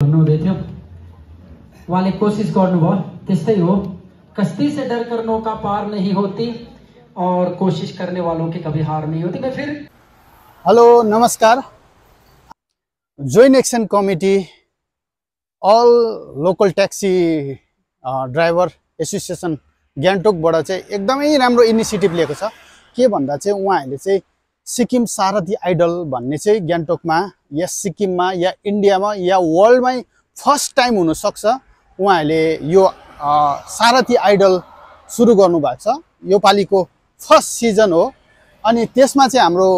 भन्नुहुँदै थियो। उहाँले कोसिस गर्नुभयो, त्यस्तै हो, कश्ती से डर कर नौका पार नहीं होती और कोशिश करने वालों की कभी हार नहीं होती। मैं फिर हेलो नमस्कार। Join action committee all local taxi driver association गान्तोकबाट चाहिँ एकदमै राम्रो इनिसिएटिभ लिएको छ। के भन्दा चाहिँ उहाँहरूले चाहिँ सिक्किम सारथी आइडल भन्ने चाहिँ गान्तोकमा या सिक्किममा या इन्डियामा या वर्ल्डमै फर्स्ट टाइम हुनसक्छ। उहाँहरूले यो सारथी आइडल सुरु गर्नुभएको छ। यो पालिको फर्स्ट सिजन हो। अनि त्यसमा चाहिँ हाम्रो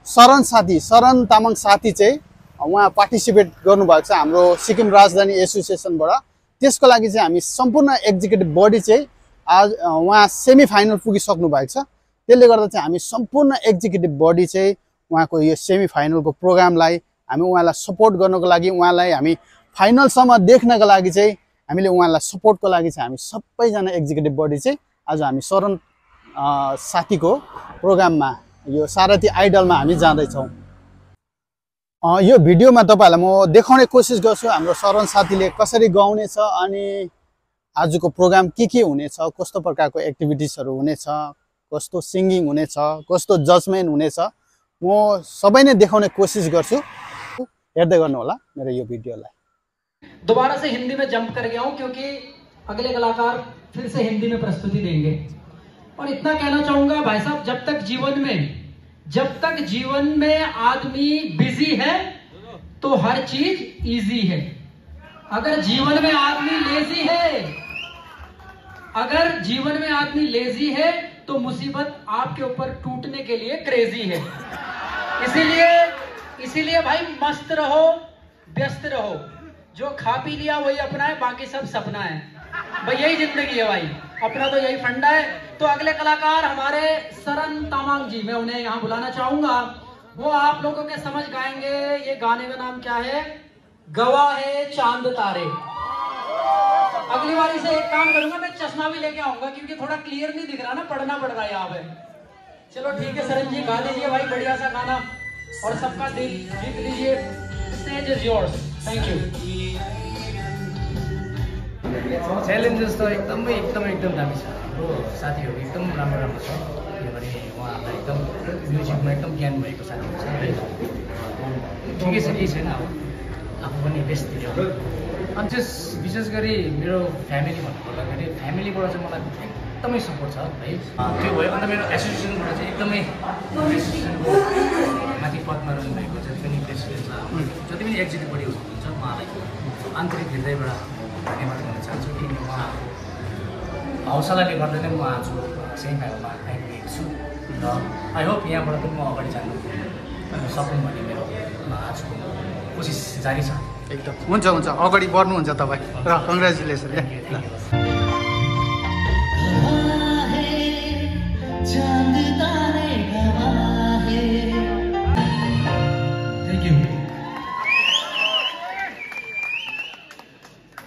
शरण तामाङ साथी चाहिँ उहाँ पार्टिसिपेट गर्नुभएको छ हाम्रो सिक्किम राजधानी एसोसिएसनबाट। त्यसको लागि चाहिँ हामी सम्पूर्ण एक्जिक्युटिभ बडी चाहिँ आज उहाँ सेमी फाइनल पुगिसक्नु भएको छ। त्यसले गर्दा चाहिँ हामी सम्पूर्ण एक्जिक्युटिभ बडी चाहिँ उहाँको यो सेमी फाइनलको प्रोग्रामलाई हामी उहाँलाई सपोर्ट गर्नको लागि, उहाँलाई हामी फाइनलसम्म देख्नको लागि चाहिँ हामीले उहाँलाई सपोर्टको लागि चाहिँ हामी सबैजना एक्जिक्युटिभ बडी चाहिँ आज हामी शरण साथीको प्रोग्राममा यो सारथी आइडलमा हामी जाँदैछौँ। यो भिडियोमा तपाईँहरूलाई म देखाउने कोसिस गर्छु हाम्रो शरण साथीले कसरी गाउने छ अनि आजको प्रोग्राम के हुनेछ, कस्तो प्रकारको एक्टिभिटिजहरू हुनेछ, कस्तो सिङ्गिङ हुनेछ, कस्तो जजमेन्ट हुनेछ, म सबै नै देखाउने कोसिस गर्छु। हेर्दै गर्नु होला मेरो यो भिडियोलाई। दोबारा से हिंदी में जंप कर गया हूं क्योंकि अगले कलाकार फिर से हिंदी में प्रस्तुति देंगे। और इतना कहना चाहूंगा भाई साहब, जब तक जीवन में आदमी बिजी है तो हर चीज इजी है। अगर जीवन में आदमी लेजी है तो मुसीबत आपके ऊपर टूटने के लिए क्रेजी है। इसीलिए भाई मस्त रहो, व्यस्त रहो, जो खा पी लिया वही अपना है, बाकी सब सपना है भाई। यही जिंदगी है भाई, अपना तो यही फंडा है। तो अगले कलाकार हमारे शरण तामांग जी, मैं उन्हें यहाँ बुलाना चाहूंगा। वो आप लोगों के समझ गाएंगे। ये गाने का नाम क्या है? गवाह है चांद तारे। अगली बारी से एक काम करूंगा, मैं चश्मा भी लेके आऊंगा क्योंकि थोड़ा क्लियर नहीं दिख रहा ना, पढ़ना पड़ रहा है यहाँ पे। चलो ठीक है शरण जी, गा लीजिए भाई बढ़िया सा गाना और सबका दिल जीत लीजिए। Stage is yours. Thank you. Challenges त एकदम दामी छ। हाम्रो साथीहरू एकदम राम्रो छ। किनभने उहाँहरूलाई एकदम म्युजिकमा एकदम ज्ञान भएको साथीहरू छ। ठिकै छ, केही छैन, आफू पनि बेस्ट थियो। अनि विशेष गरी मेरो फ्यामिली भन्नुपर्दाखेरि फ्यामिलीबाट चाहिँ मलाई एकदमै सपोर्ट छ है। त्यो भयो। अन्त मेरो एसोसिएसनबाट चाहिँ एकदमै एसोसिएसनको माथि पदमा रहनुभएको जति पनि प्रेसिडेन्ट छ, जति पनि एक्जिक्युटिभ बडी हुनुहुन्छ, उहाँलाई आन्तरिक हृदयबाट धन्यवाद गर्न चाहन्छु। किनकि उहाँ हौसलाले गर्दा नै म आज सेमी फाइनलमा आइपुगेको छु र आई होप यहाँबाट पनि म अगाडि जानु सकौँ भन्ने मेरो आजको कोसिस जारी छ। एकदम हुन्छ अगाडि बढ्नुहुन्छ तपाईँ र कङ्ग्रेचुलेसन।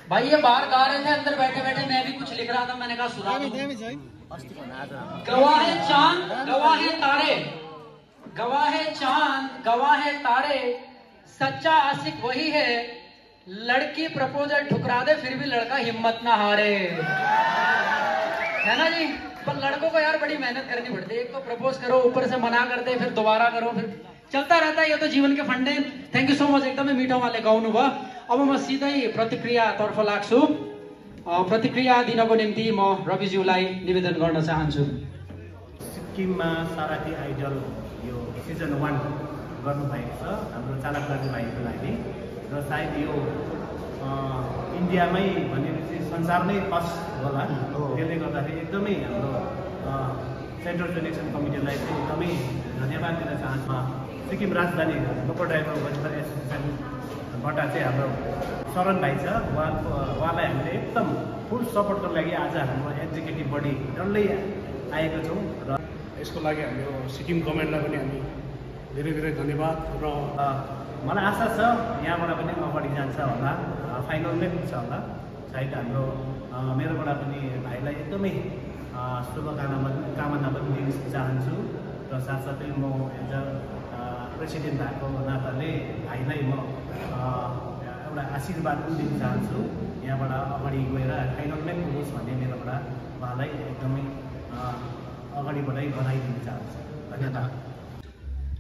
भाई ये बाहर गा रहे थे, अंदर बैठे बैठे मैं भी कुछ लिख रहा था। मैंने कहा सुना दो। गवाह चांद गवाह तारे, गवाह चांद गवाह तारे, सच्चा आशिक वही है, लड़की प्रपोजल ठुकरा दे फिर भी लड़का हिम्मत ना हारे। है ना जी? पर लड़कों को यार बड़ी मेहनत करनी पड़ती है। एक तो प्रपोज करो, ऊपर से मना करते, फिर दोबारा करो, फिर चलता रहता है। ये तो जीवन के फंडे। थैंक यू सो मच, एकदमै मिठो उहाँले गाउनु भयो। अब म सिधै प्रतिक्रियातर्फ लाग्छु। प्रतिक्रिया दिनको निम्ति म रविज्यूलाई निवेदन गर्न चाहन्छु। सिक्किममा सारथी आइडल यो सिजन 1 गर्नुभएको छ हाम्रो चालक दाजुभाइको लागि र सायद यो इन्डियामै भनेपछि संसारमै फर्स्ट होला। त्यसले गर्दाखेरि एकदमै हाम्रो सेन्ट्रल जोइन कमिटीलाई चाहिँ एकदमै धन्यवाद दिन चाहन्छु। सिक्किम राजधानी लोकल ड्राइभर वेलफेयर एसोसिएसनबाट चाहिँ हाम्रो शरण भाइ छ, उहाँलाई हामीले एकदम फुल सपोर्टको लागि आज हाम्रो एक्जिक्युटिभ बडी डल्लै आएको छौँ र यसको लागि हाम्रो सिक्किम गभर्मेन्टलाई पनि हामी धेरै धन्यवाद। र मलाई आशा छ यहाँबाट पनि अगाडि जान्छ होला, फाइनलमै पुग्छ होला सायद। हाम्रो मेरोबाट पनि भाइलाई एकदमै शुभकामना पनि दिन चाहन्छु र साथसाथै म एज अ प्रेसिडेन्ट भएको नाताले भाइलाई म एउटा आशीर्वाद पनि दिन चाहन्छु यहाँबाट अगाडि गएर फाइनलमै पुगोस् भन्ने मेरोबाट उहाँलाई एकदमै अगाडिबाटै बधाई दिन चाहन्छु। धन्यवाद।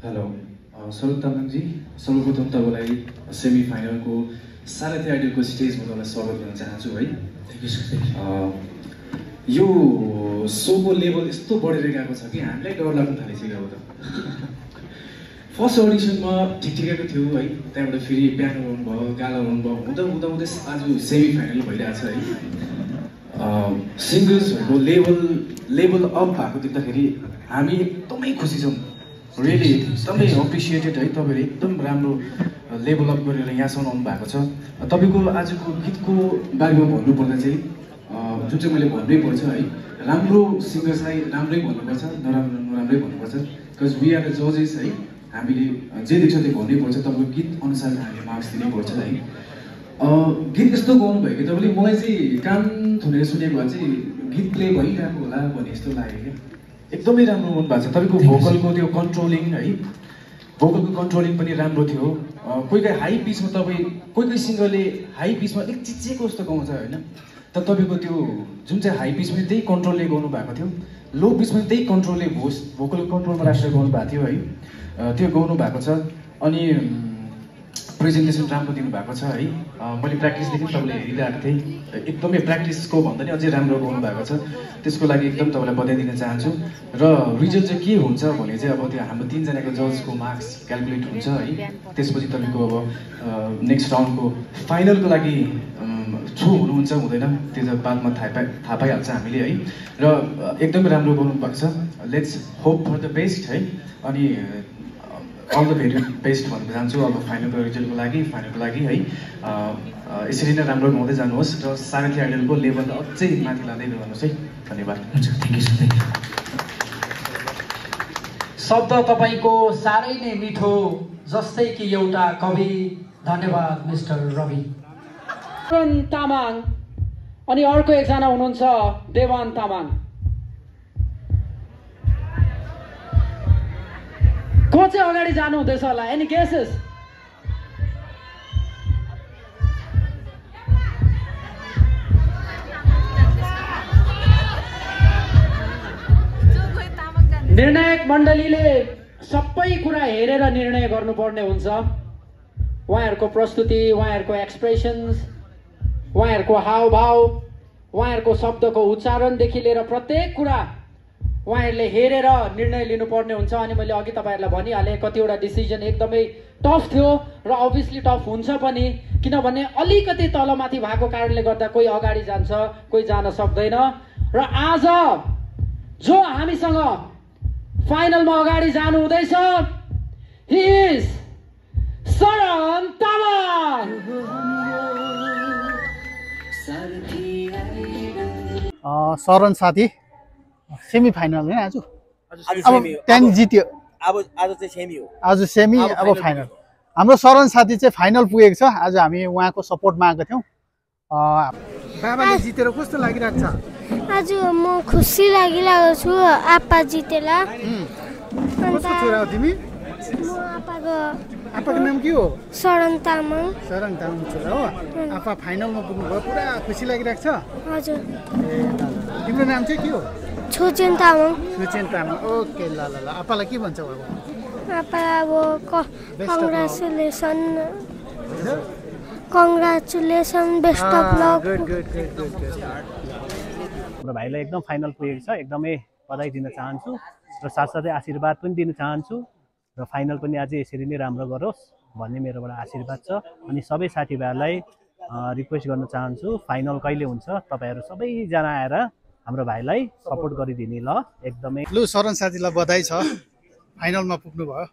हेलो सरोज तामाङजी, सर्वप्रथम तपाईँलाई सेमी फाइनलको सारथी आइडलको स्टेजमा तपाईँलाई स्वागत गर्न चाहन्छु है। यो सोको लेभल यस्तो बढेर गएको छ कि हामीलाई डर लाग्न थालिसक्यो अब त। फर्स्ट अडिसनमा ठिक ठिकैको थियो है, त्यहाँबाट फेरि पियानो हुनुभयो, गाला हुनुभयो, हुँदा हुँदै आज सेमी फाइनल भइरहेछ है। सिङ्गर्सहरूको लेभल अप भएको देख्दाखेरि हामी एकदमै खुसी छौँ। रियली एकदमै अप्रिसिएटेड है, तपाईँले एकदम राम्रो लेभल अप गरेर यहाँसम्म आउनु भएको छ। तपाईँको आजको गीतको बारेमा भन्नुपर्दा चाहिँ जुन चाहिँ मैले भन्नै पर्छ है, राम्रो सिङ्गर्सलाई राम्रै भन्नुपर्छ, नराम्रै भन्नुपर्छ। बिकज वी आर द जजेस है, हामीले जे देख्छ त्यो भन्नै पर्छ। तपाईँको गीत अनुसार हामीले मार्क्स दिनै पर्छ है। गीत यस्तो गाउनु भयो कि तपाईँले मलाई चाहिँ कान थुनेर सुनेको भए चाहिँ गीत प्ले भइरहेको होला भन्ने यस्तो लाग्यो क्या। एकदमै राम्रो हुनु भएको छ तपाईँको भोकलको त्यो कन्ट्रोलिङ है, भोकलको कन्ट्रोलिङ पनि राम्रो थियो। कोही कोही हाई पिचमा तपाईँ कोही सिङ्गरले हाई पिचमा अलिक चिचेको जस्तो गाउँछ होइन, तर तपाईँको त्यो जुन चाहिँ हाई पिचमा त्यही कन्ट्रोलले गाउनु भएको थियो, लो पिचमा त्यही कन्ट्रोलले भोकल कन्ट्रोलमा राखेर गाउनु भएको थियो है, त्यो गाउनु भएको छ। अनि प्रेजेन्टेसन राम्रो दिनुभएको छ है। मैले प्र्याक्टिसदेखि तपाईँले हेरिरहेको थिएँ, एकदमै प्र्याक्टिसको भन्दा नि अझै राम्रो गाउनु भएको छ। त्यसको लागि एकदम तपाईँलाई बधाई दिन चाहन्छु। र रिजल्ट चाहिँ के हुन्छ भने चाहिँ अब त्यो हाम्रो 3 जनाको जजको मार्क्स क्यालकुलेट हुन्छ है। त्यसपछि तपाईँको अब नेक्स्ट राउन्डको फाइनलको लागि हुनुहुन्छ हुँदैन त्यो चाहिँ बादमा थाहा पाइहाल्छ हामीले है। र एकदमै राम्रो गाउनु भएको छ। Let's hope for the best है। अनि अल द भेरी बेस्ट भन्न चाहन्छु अब फाइनलको रिजल्टको लागि, फाइनलको लागि है। यसरी नै राम्रो गाउँदै जानुहोस् र सारथी आइडलको लेभल अझै माथि लाँदै जानुहोस् है। धन्यवाद। हुन्छ, थ्याङ्क यू सर। शब्द तपाईँको साह्रै नै मिठो जस्तै कि एउटा कवि। धन्यवाद मिस्टर रवि तामाङ। अनि अर्को एकजना हुनुहुन्छ देवान तामाङ। को चाहिँ अगाडि जानु हुँदैछ होला? Any guesses? निर्णायक मण्डलीले सबै कुरा हेरेर निर्णय गर्नुपर्ने हुन्छ। उहाँहरूको प्रस्तुति, उहाँहरूको एक्सप्रेसन्स, उहाँहरूको हावभाव, उहाँहरूको शब्दको उच्चारणदेखि लिएर प्रत्येक कुरा उहाँहरूले हेरेर निर्णय लिनुपर्ने हुन्छ। अनि मैले अघि तपाईँहरूलाई भनिहालेँ कतिवटा डिसिजन एकदमै टफ थियो र अभियसली टफ हुन्छ पनि, किनभने अलिकति तलमाथि भएको कारणले गर्दा कोही अगाडि जान्छ, कोही जान सक्दैन। र आज जो हामीसँग फाइनलमा अगाडि जानु हुँदैछ, ही इज शरण तामाङ। शरण साथी सेमी फाइनल होइन आज? अब त्यहाँदेखि जित्यो। आज चाहिँ सेमी हो। आज सेमी, अब फाइनल। हाम्रो शरण साथी चाहिँ फाइनल पुगेको छ। आज हामी उहाँको सपोर्टमा आएको थियौँ। बाबाले जितेर कस्तो लागिरहेको छ? आज म खुसी लागिरहेको छु आप्पा जितेर। कस्तो छोरा हो तिमी? म आप्पाको नाम के हो? शरण तामाङ। शरण तामाङ छोरा हो। आप्पा फाइनलमा पुग्नुभयो, पुरा खुसी लागिरहेको छ? हजुर। तिम्रो नाम चाहिँ के हो? छोचेन तामाङ। छोचेन तामाङ। ओके, ल ल ल। आप्पालाई के भन्छ बाबा? आप्पा अब congratulation, congratulation, best of lock. हाम्रो भाइलाई एकदम फाइनल पुगेको छ, एकदमै बधाई दिन चाहन्छु र साथसाथै आशीर्वाद पनि दिन चाहन्छु र फाइनल पनि अझै यसरी नै राम्रो गरोस् भन्ने मेरोबाट आशीर्वाद छ। अनि सबै साथीभाइहरूलाई रिक्वेस्ट गर्न चाहन्छु, फाइनल कहिले हुन्छ तपाईँहरू सबैजना आएर हाम्रो भाइलाई सपोर्ट गरिदिने ल। एकदमै लु शरण साथीलाई बधाई छ, फाइनलमा पुग्नु भयो।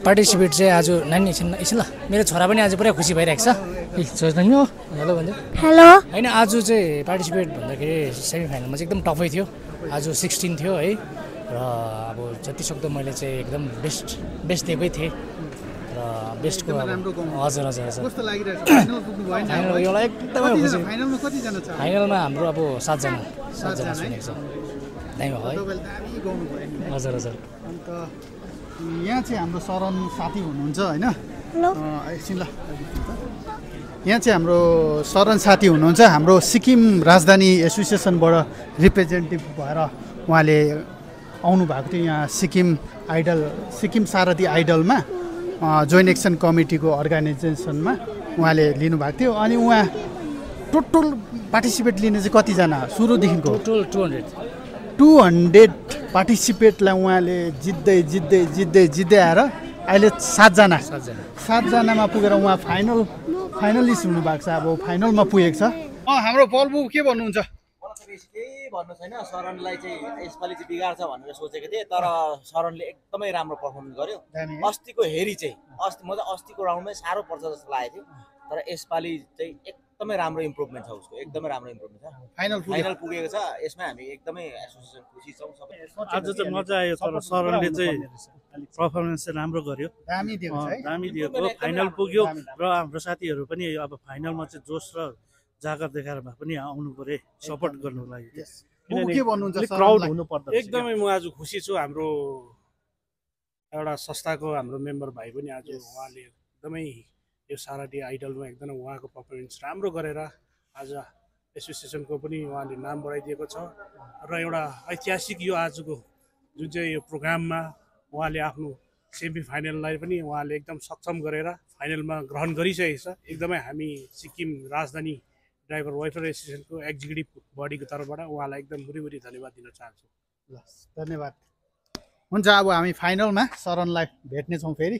पार्टिसिपेट चाहिँ आज नानी एकछिन ल, मेरो छोरा पनि आज पुरै खुसी भइरहेको छ। सोच्दैन हो हेलो भन्दै हेलो होइन, आज चाहिँ पार्टिसिपेट भन्दाखेरि सेमी फाइनलमा चाहिँ एकदम टफै थियो। आज 16 थियो है, र अब जतिसक्दो मैले चाहिँ एकदम बेस्ट दिएकै थिएँ र बेस्टको हजुर हजुर हजुर कस्तो लागिरहेछ? फाइनल पुग्नु भयो नि? फाइनल यो एकदमै खुसी। फाइनलमा कति जना छ? फाइनलमा हाम्रो अब 7 जना सुनेको छ। दामी भयो है। तपाईँले दामी गाउनु भयो नि। हजुर हजुर। अन्त यहाँ चाहिँ हाम्रो शरण साथी हुनुहुन्छ होइन, एकछिन ल यहाँ चाहिँ हाम्रो शरण साथी हुनुहुन्छ हाम्रो सिक्किम राजधानी एसोसिएसनबाट रिप्रेजेन्टेटिभ भएर उहाँले आउनु भएको थियो यहाँ सिक्किम सारथी आइडलमा जोइन्ट एक्सन कमिटीको अर्गनाइजेसनमा उहाँले लिनुभएको थियो अनि उहाँ टोटल पार्टिसिपेट लिने चाहिँ कतिजना सुरुदेखिको टोटल 200 पार्टिसिपेटलाई उहाँले जित्दै आएर अहिले 7जनामा पुगेर उहाँ फाइनलिस्ट हुनुभएको छ अब फाइनलमा पुगेको छ हाम्रो पल्बु के भन्नुहुन्छ केही भन्नु छैन शरणलाई चाहिँ यसपालि चाहिँ बिगार्छ भनेर सोचेको थिएँ तर शरणले एकदमै राम्रो पर्फर्मेन्स गर्यो अस्तिको हेरी चाहिँ अस्तिको राउन्डमै साह्रो पर्छ जस्तो लागेको थियो तर यसपालि चाहिँ एकदमै राम्रो इम्प्रुभमेन्ट छ उसको एकदमै राम्रो इम्प्रुभमेन्ट छ फाइनल पुगेको छ यसमा हामी एकदमै एसोसिएसन खुसी छौँ सबै आज चाहिँ मजा आयो तर शरणले चाहिँ पर्फर्मेन्स चाहिँ राम्रो गर्यो दामी दिएको फाइनल पुग्यो र हाम्रो साथीहरू पनि अब फाइनलमा चाहिँ जोस र जागर देखाएर भए पनि आउनु पर्यो सपोर्ट गर्नुको लागि एकदमै म आज खुसी छु हाम्रो एउटा संस्थाको हाम्रो मेम्बर भाइ पनि आज उहाँले एकदमै यो सारथी आइडलमा एकदम उहाँको पर्फर्मेन्स राम्रो गरेर आज एसोसिएसनको पनि उहाँले नाम बढाइदिएको छ र एउटा ऐतिहासिक यो आजको जुन चाहिँ यो प्रोग्राममा उहाँले आफ्नो सेमी फाइनललाई पनि उहाँले एकदम सक्षम गरेर फाइनलमा ग्रहण गरिसकेको छ एकदमै हामी सिक्किम राजधानी ड्राइभर वेलफेयर एसोसिएसनको एक्जिक्युटिभ बडीको तर्फबाट उहाँलाई एकदम मुरी धन्यवाद दिन चाहन्छु ल धन्यवाद हुन्छ अब हामी फाइनलमा शरणलाई भेट्नेछौँ फेरि